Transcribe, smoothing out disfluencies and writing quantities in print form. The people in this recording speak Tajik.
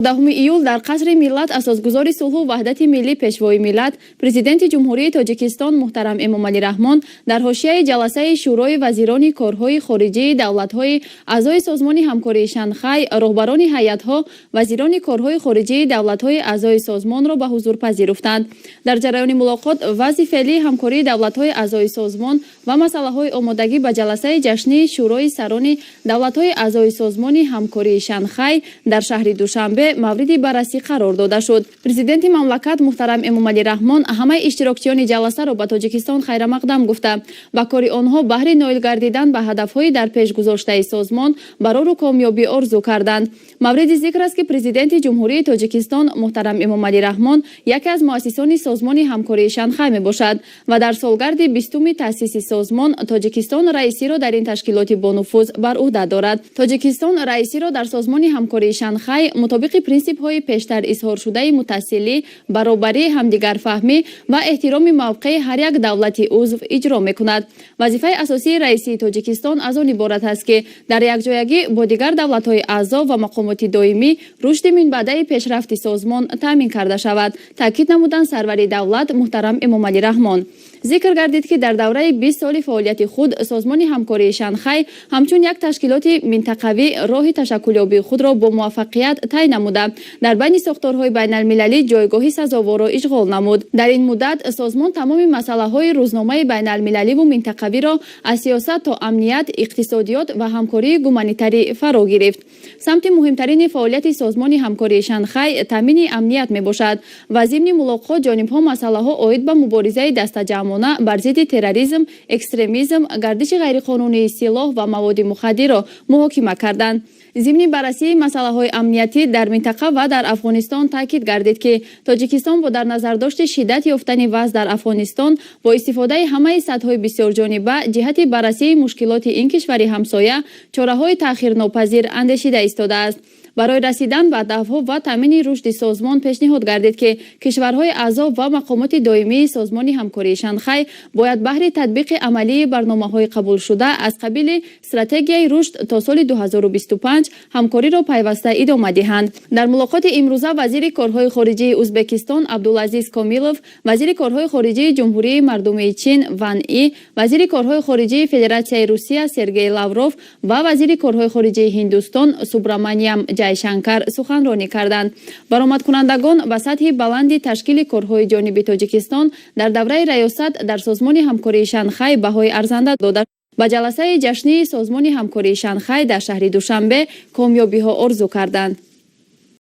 10 июл дар Қасри Миллат асосгузори сулҳу ваҳдати миллӣ, Пешвои миллат, Президенти Ҷумҳурии Тоҷикистон муҳтарам Эмомалӣ Раҳмон дар ҳошияи ҷаласаи Шӯрои вазирони корҳои хориҷии давлатҳои аъзои Созмони ҳамкории Шанхай роҳбарони ҳайатҳо, вазирони корҳои хориҷии давлатҳои аъзои созмонро ба ҳузур пазируфтанд. Дар ҷараёни мулоқот вазъи феълии ҳамкории давлатҳои аъзои созмон ва масъалаҳои омодагӣ ба ҷаласаи ҷашнии Шӯрои сарони давлатҳои аъзои Созмони ҳамкории Шанхай дар шаҳри Душанбе мавриди баррасӣ қарор дода шуд. Президенти мамлакат муҳтарам Эмомалӣ Раҳмон ҳамаи иштирокчиёни ҷаласаро ба Тоҷикистон хайрамақдам гуфта, ба кори онҳо баҳри ноил гардидан ба ҳадафҳои дар пеш гузоштаи созмон барору комёбӣ орзу карданд. Мавриди зикр аст, ки Президенти Ҷумҳурии Тоҷикистон муҳтарам Эмомалӣ Раҳмон яке аз муассисони Созмони ҳамкории Шанхай мебошад ва дар солгарди 20-уми таъсиси созмон Тоҷикистон раисиро дар ин ташкилоти бонуфуз бар ӯҳда дорад. Тоҷикистон раисиро дар Созмони ҳамкории Шанхай мутобиқи принсипҳои пештар изҳоршудаи мутасилӣ, баробарӣ, ҳамдигарфаҳмӣ ва эҳтироми мавқеи ҳар як давлати узв иҷро мекунад. Вазифаи асосии раисии Тоҷикистон аз он иборат аст, ки дар якҷоягӣ бо дигар давлатҳои аъзо ва мақомоти доимӣ рушди минбаъдаи пешрафти созмон таъмин карда шавад, таъкид намуданд сарвари давлат муҳтарам Эмомалӣ Раҳмон. Зикр гардид, ки дар давраи 20 соли фаъолияти худ Созмони ҳамкории Шанхай ҳамчун як ташкилоти минтақавӣ роҳи ташаккулёбии худро бо муваффақият тай намуда, дар байни сохторҳои байналмилалӣ ҷойгоҳи сазоворро ишғол намуд. Дар ин муддат созмон тамоми масъалаҳои рӯзномаи байналмилаливу минтақавиро аз сиёсат то амният, иқтисодиёт ва ҳамкории гуманитарӣ фаро гирифт. Самти муҳимтарини фаъолияти Созмони ҳамкории Шанхай таъмини амният мебошад ва зимни мулоқот ҷонибҳо масъалаҳо оид ба муборизаи дастаҷамъона бар зидди терроризм, экстремизм, гардиши ғайриқонунии силоҳ ва маводи мухаддирро муҳокима карданд. Зимни баррасии масъалаҳои амниятӣ дар минтақа ва дар Афғонистон таъкид гардид, ки Тоҷикистон бо дар назардошти шиддат ёфтани вазъ дар Афғонистон бо истифодаи ҳамаи сатҳҳои бисёрҷониба ҷиҳати баррасии мушкилоти ин кишвари ҳамсоя чораҳои таъхирнопазир андешида истодааст. Барои расидан ба ҳадафҳо ва таъмини рушди созмон пешниҳод гардид, ки кишварҳои аъзо ва мақомоти доимии Созмони ҳамкории Шанхай бояд баҳри татбиқи амалии барномаҳои қабулшуда аз қабили стратегияи рушд то соли 2025 ҳамкориро пайваста идома диҳанд. Дар мулоқоти имрӯза вазири корҳои хориҷии Ӯзбекистон Абдулазиз Комилов, вазири корҳои хориҷии Ҷумҳурии Мардумии Чин Ван И, вазири корҳои хориҷии Федератсияи Русия Сергей Лавров ва вазири корҳои хориҷии Ҳиндустон Субраманиям Ҷайшанкар суханронӣ карданд. Баромадкунандагон ба сатҳи баланди ташкили корҳои ҷониби Тоҷикистон дар давраи раёсат дар Созмони ҳамкории Шанхай баҳои арзанда дода, ба ҷаласаи ҷашнии Созмони ҳамкории Шанхай дар шаҳри Душанбе комёбиҳо орзу карданд.